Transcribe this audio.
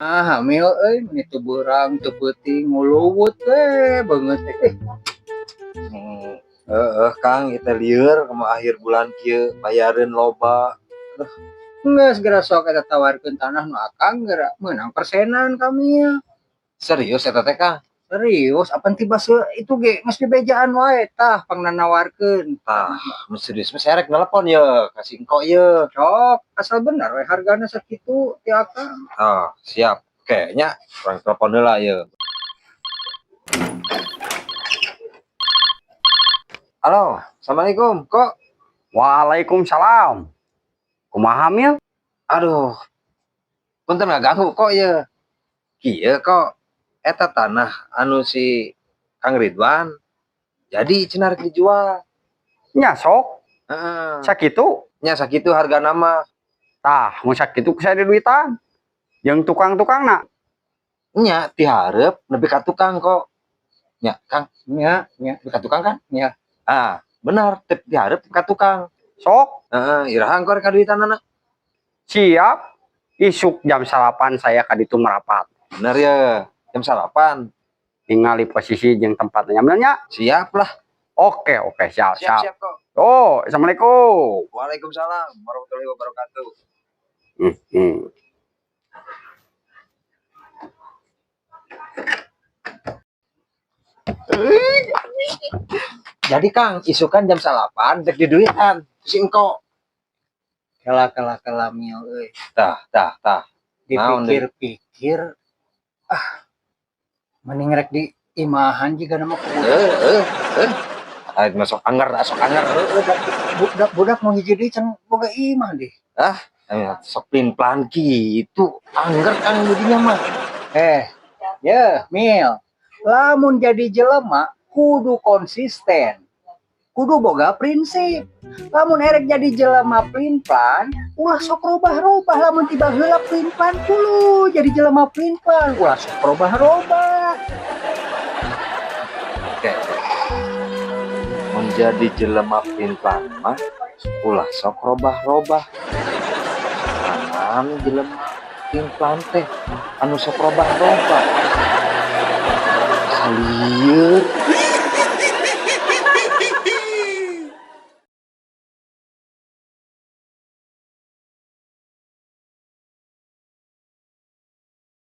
Ah, hamil euy, meni teu beurang teu peuting nguluwut we beungeut teh. Eh. Heeh, Kang, kita lieur kama akhir bulan kieu bayareun loba. Geus geura sok eta tawarkeun tanah nu akang geura meunang persenan kami ya. Serius eta teh, Kang? Serius, apan tiba se itu ge geus dibejaan wae tah pangnanawarkeun. Tah, mun serius mah saya rek nelpon ye ka si engko ye. Sok, asal benar we hargana sakitu ti akang. Ah, siap. Kayaknya urang telepon heula ye. Halo, assalamualaikum, kok? Waalaikumsalam. Kumaha, Mil? Aduh, punten ngaganggu kok ye. Kieu kok, eta tanah anu si Kang Ridwan jadi cenah rek dijual. Nya sok, Heeh. sakitu. Nya sakitu hargana mah. Tah, mun sakitu ku saya diduitan. Jeung tukang-tukangna. Nya tihareup nepi ka tukang kok. Nya, Kang, Nya, nya. nepi ka tukang kan? Nya. Ah, benar, tihareup nepi ka tukang. Sok, Heeh, iraha engko rek kaduitanana? Siap. Isuk jam 9 saya ka ditu merapat. Bener ya, jam 9. Ningali posisi jeung tempatnya bener nya? Siap lah. Oke, oke, siap, Siap, siap. Siap kok. Oh, assalamualaikum. Waalaikumsalam warahmatullahi wabarakatuh. Jadi Kang, isukan jam 9 dek diduitan si engko. Kela kela kela mil euy. Tah, tah, tah. Naon deui? Dipikir-pikir ah mending rek di imahan jiga nama kudu. Eh, eh, eh. Ah, masuk anger, masuk anger. Heeh, budak budak mau hiji deui can boga imah deh. Ah, sok plin-plan gitu. Angger Kang jadinya mah. Eh, ya, Mil. Lamun jadi jelema kudu konsisten. Kudu boga prinsip. Lamun erek jadi jelema plin-plan, ulah sok robah-robah. Lamun tiba heula plin-plan kudu jadi jelema plin-plan, ulah sok robah-robah. Oke. Menjadi jelema plin-plan mah ulah sok robah-robah. Aman jelema plin-plan teh anu sok robah-robah. Salieur.